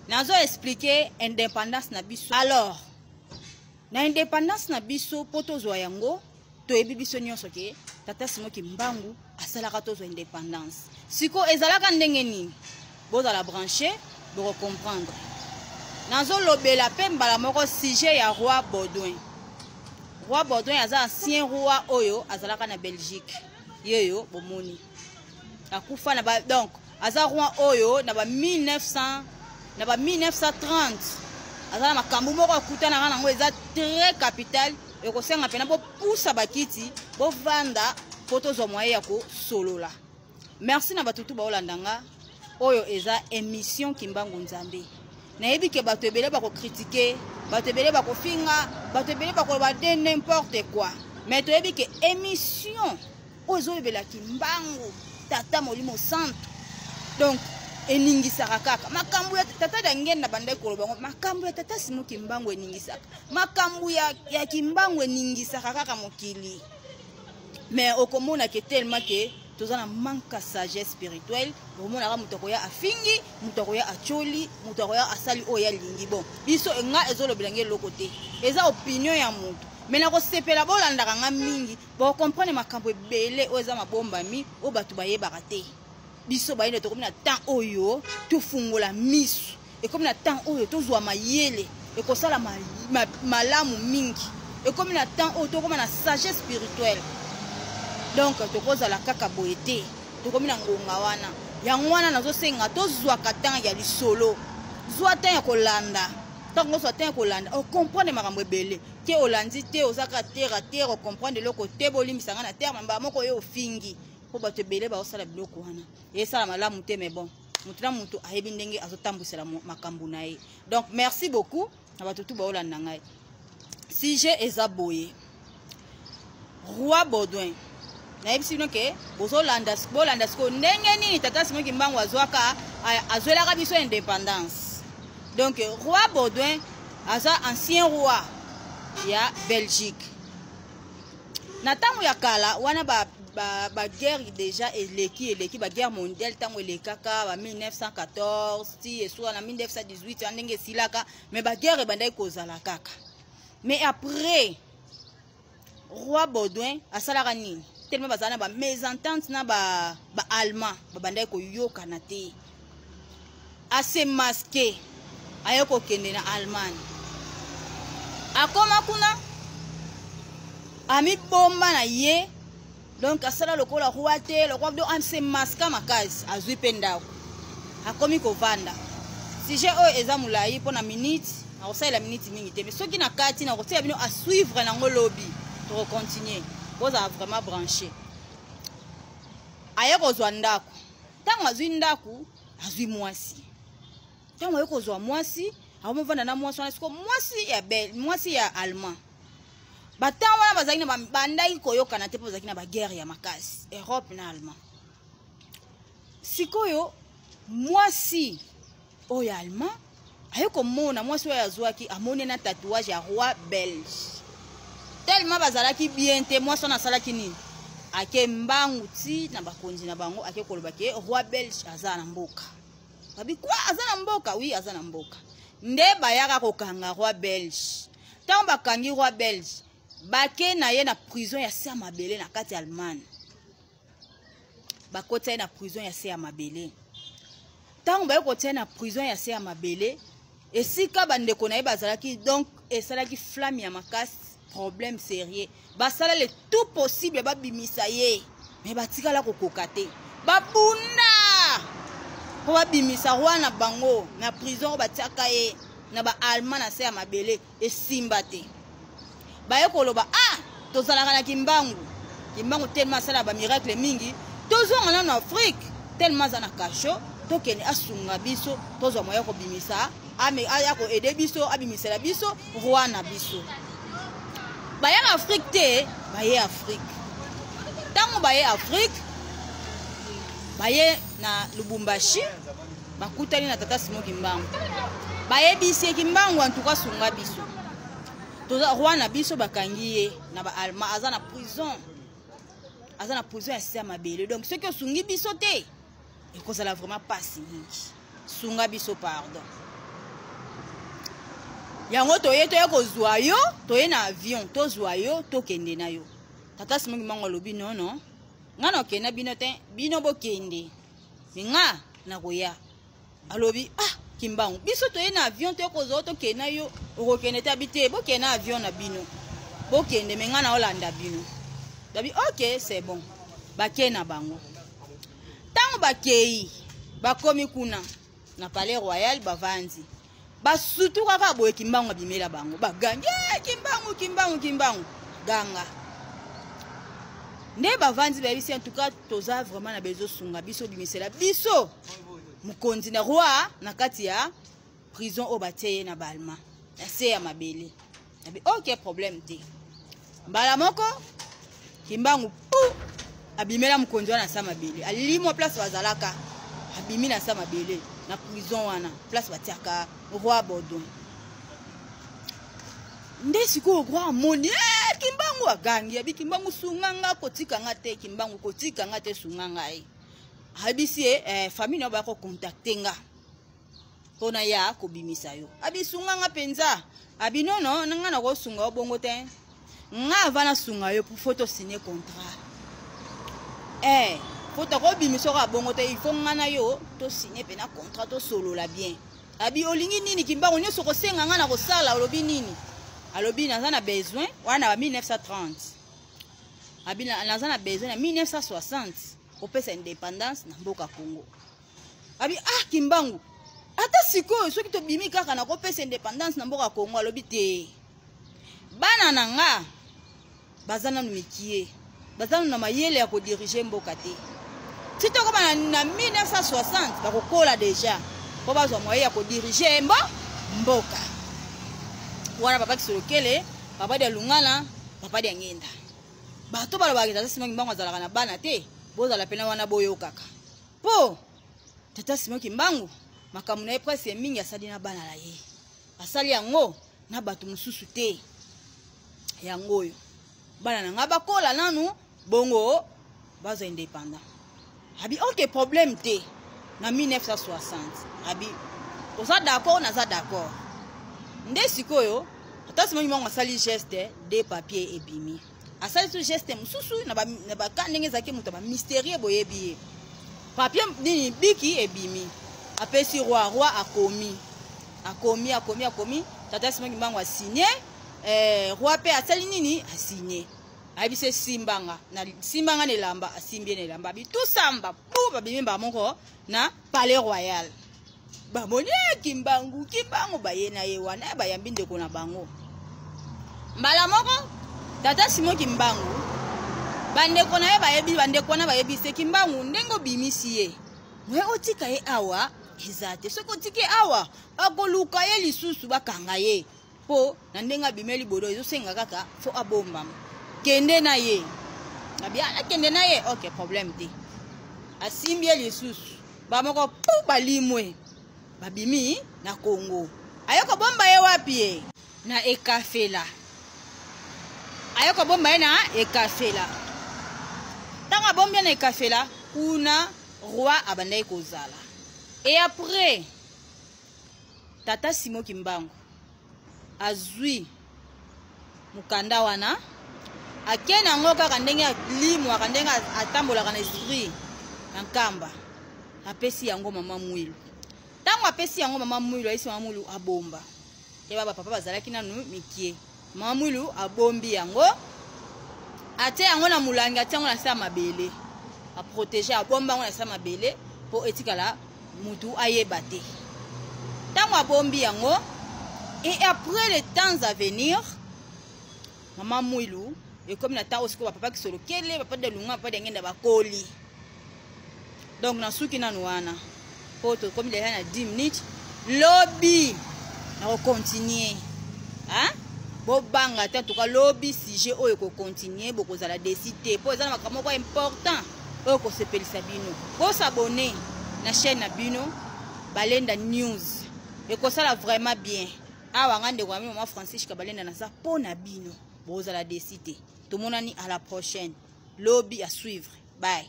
Nazo expliquer indépendance na biso. Alors, na indépendance na biso mpo tozwa yango, toyebi biso nyonso ke tata Simon Kimbangu asalaka tozwa indépendance. Siko ezalaka ndenge nini? Bozala branché, boko comprendre. Nazolobela mpe mbala moko sujet ya roi Baudouin. Roi Baudouin aza ancien roi oyo azalaka na Belgique. Yeyo bomoni akufa na ba, donc aza roi oyo na ba 1900, na ba 1930 aza na makambo moko akutanaka nango eza très capital. Ekosenga mpena bopusa bakiti bovanda mpo tozwa moyen ya kosolola. Merci na bato tu baolanda nga. Oyo eza émission Kimbangu Nzambe. Nayebi ke bato ebele bakokritike, bato ebele bakofinga, bato ebele bakoloba de n'importe quoi, mais toyebi ke émission oyo ezolobela Kimbangu tata molimo santo, donc eningisaka kaka makambo ya tata Dangenda. Bandaki koloba ngo makambo ya tata Simon Kimbangu eningisaka makambo ya Kimbangu, eningisaka kaka mokili. Mais okomona ke tellement ke toza na manque ya sagesse spirituelle, okomonaka moto akoya afingi, moto akoya atioli, moto akoya asali oyo alingi. Bon, biso nga ezolobela nge eloko te, eza opinion ya moto, mais nakosepela bolandaka nga mingi, bocomprendre makambo ebele oyo eza mabombami oyo bato bayebaka te. Biso bayende tokomi na temps oyo tofungola miso, ekomi na temps oyo tozwa mayele, ekosala malamu mingi. Ekomi na temps oyo tokóma na sagesse spirituelle, donc tokozala kaka boye te. Tokomi na ngonga wana, yango wana nazosenga tozwaka temps ya lisolo, zwa temps ya kolanda. Ntango ozwa temps ya kolanda, ocomprendre makambo ebele te. Olandi te, oza kaka terre à terre, ocomprendre eloko te. Bolimbisanga na terme, mbala moko oyo ofingi, mpo bato ebele baosala biloko wana, esala malamu te. Mais bon, motu na motu ayebi ndenge azotambwisela makambo na ye. Donc merci beaucoup na bato tu baolanda ngai. Sujet eza boye: roi Baudouin. Nayebisi bino ke bozolanda, bolanda sikoyo ndenge nini tata Simon Kimbangu azwaka, azwelaka biso indépendance. Donc roi Baudouin aza ancien roi ya Belgique. Na ntango ya kala wana, baguerre déjà eleki, eleki baguerre mondiale. Ntango elekaka ba 1914 ti esuka na 1918 wana ndenge esilaka, mais baguerre ebandaki kozala kaka. Mais après, roi Baudouin asalaka nini? Tellement bazala na bamésentente na baallemand, ba babandaki koyokana te, ase masquer, aye kokende na Allemagne. Akoma kuna, amibomba na ye, donc asala lokola roi te, lokola, donc ase masquer makasi. Azwi mpe ndako, akomi kovanda. Sujet oyo eza molai mpo na minute, nakosalela minute mingi te, mais soki na kati nakotia bino à suivre nango lobi, tokocontinue. Bozala vraiment branché. Aye kozwa ndako. Ntango azwi ndako, azwi mwasi. Ntango aye kozwa mwasi, akomovanda na mwasi wana. Siko mwasi ya bel, mwasi ya allemand, batango wana bazalaki na bandaki koyokana te, mpo bazalaki na baguerre ya makasi, Europe na Allemand. Sikoyo mwasi oyo allemand aye komona mwasi oyo azwaki, amoni na tatouage ya roi belge. Tellement bazalaki bien te, mwasi wana asalaki nini? Ake mbangu ti na bakonzi na bango, ake koloba ke roi belge aza na mboka. Babi kwa aza na mboka? Oui, aza na mboka. Nde bayaka kokanga roi belge. Ntango bakangi roi belge, bake na ye na prison ya se ya mabele na kati ya Allemagne. Bakotia ye na prison ya se ya mabele. Ntango baye kotia ye na prison ya se ya mabele, esika bandeko na ye bazalaki, donc esalaki flamme ya makasi, problème sérieux. Basala le tout possible babimisa ye, mais batikala kokoka te. Babunda mpo babimisa roi na bango na prison oyo batiaka ye na baallemand na se ya mabele, esimba te. Baye koloba: "Ah, tozalaka na Kimbangu. Kimbangu tellement asala bamiracle mingi, tozonga nano Afrique. Tellement aza na kasho, tokende asunga biso, tozwa moya kobimisa, aya koaider biso, abimisela biso roi na biso." Bayaka Afrique te, baye Afrique. Ntango baye Afrique, baye na Lubumbashi, bakutani na tata Simon Kimbangu. Bayebisi ye: "Kimbangu, antuka asunga biso, toza roi na biso bakangi ye na baallemand, aza na prison, aza na prison ya se ya mabele. Donc soki osungi biso te, ekozala vraiment pasi mingi. Sunga biso, pardon." Yango toye toye kozwa yo, toye na avion tozwa yo tokende na yo. Tata Simon Kimbangu alobi non non, nga nakokende na bino te, bino bokende, me nga nakoya. Alobi ah Kimbangu, biso toye na avion toye kozwa yo tokende na yo, okokende te? Abi te, bokende na avion na bino, bokende, me nga naolanda bino. Abi ok, c'est bon. Bakei na bango. Ntango bakei, bakomi kuna na palais royal, bavandi basutu kaka boye. Kimbangu abimela bango, bagangi eh, Kimbangu, Kimbangu, Kimbangu, ganga nde bavandi. Bayebisi en tout cas toza vraiment na bezosunga biso, bimisela biso mokonzi na roi na kati ya prison oyo batie ye na balma na se ya mabele. Abi ok, problème te. Mbala moko Kimbangu pu abimela mokonzi wana na sa mabele, alimwa place bazalaka, abimi na sa mabele na prison wana place batiaka roi Baudouin. Nde sikoyo roi amoni eh, Kimbangu, agangi, abi Kimbangu sunga nga, kotika nga te, Kimbangu kotika nga te, sunga ngai. Ayebisi ye eh, famille na yo baya kocontacte nga mpo na ya kobimisa yo. Abi sunga nga mpenza. Abi nono, na nga nakosunga yo bongo te, nga ava nasunga yo fo tosigne contrat eh, fo tokobimisa kaka bongo te, il faut nga na yo tosigne mpena contrat, tosolola bien. Abi olingi nini Kimbangu? Nyonso kosenga nga na kosala. Olobi nini? Alobi naza na besoin wana ba 1930. Abi naza na besoin na 1960 kopesa indépendance na mboka Congo. Abi ah Kimbangu, ata sikoyo soki tobimi kaka na kopesa indépendance na mboka Congo. Alobi te, bana na nga baza nanu mikie, baza nanu na mayele ya kodirige mboka te. Ti tokoma na 1960 bakokola deja mpo bazwa moye ya kodirige mboka wana. Papa Kisolokele, papa dia Lungana, papa dia Ngenda, bato balobaka tata Simon Kimbangu azalaka na bana te, bozala pena wana boyokaka mpo tata Simon Kimbangu makambo na ye presque mingi asali na bana na ye, asali yango na bato mosusu te. Yango oyo bana na ngai bakola nanu bongo bazwa indépendant. Abi ok, problème te. Na 1960 abi oza d'accord? Naza d'accord. Nde sikoyo ata Simon Kimbangu asali geste de papier ebimi, asali so geste mosusu na baka ndenge ezalaki moto ya bamystérie, boyebi ye, papier nini biki ebimi, apesi roi, roi akomi, akomi, akomi, akomi. Tata Simon Kimbangu asigne eh, roi mpe asali nini? Asigne. Ayebisi esimbanga na simbanga na elamba, asimbi ye na elamba, abi tusamba bu, babimi mbala moko na palais royal. Bamoni eh, Kimbangu, Kimbangu, baye na ye wana, bayambi ndeko na bango mbala moko. Tata Simon Kimbangu, bandeko na ye bayebi, bandeko wana bayebi se Kimbangu ndenge obimisi ye, me otika ye awa eza te. Soki otiki ye awa, bakoluka ye lisusu, bakanga ye, mpo na ndenge abimeli bodo ezosenga kaka fo abombama. Kende na ye. Abi akende na ye, ok, problème te. Asimbi ye lisusu, bamoko pu balimwe, babimi na Kongo. Aye kobomba ye wapi? Ye na Ekafela. Aye kobomba ye na Ekafela. Ntango abombi ye na Ekafela kuna, roi abandaki kozala. Et après tata Simon Kimbangu azwi mokanda wana, ake na yango kaka ndenge alimwaka, ndenge atambolaka na esprit na Nkamba, apesi yango mama Mwilu. Ntango apesi yango mama Mwilu, ayesi mama Mwilu abomba. Yeba bapapa bazalaki nanu mikie. Mama Mwilu abombi yango, atie yango na molangi, atie yango na se ya mabele, aprotege, abomba yango na se ya mabele mpo etikala mutu ayeba te. Ntango abombi yango, et après les temps à venir, mama Mwilu ekomi na ntango sikoyo bapapa Kisolokele, papa de Lunga, papa de Ngenda bakoli. Donc nasuki nanu wana mpo tokomi deja na 10 minutes. Lobi nakocontinue, bobanga te. Antuka lobi sujet oyo ekocontinue, bokozala desi te mpo eza na makambo moko important oyo kosepelisa bino. Bosabone na chaîne na bino Balenda News, ekosala vraiment bien. Awa nga ndeko na bino mama Francisca Balenda, naza mpo na bino, bozala desi te. Tomonani à la prochaine, lobi à suivre. Bye.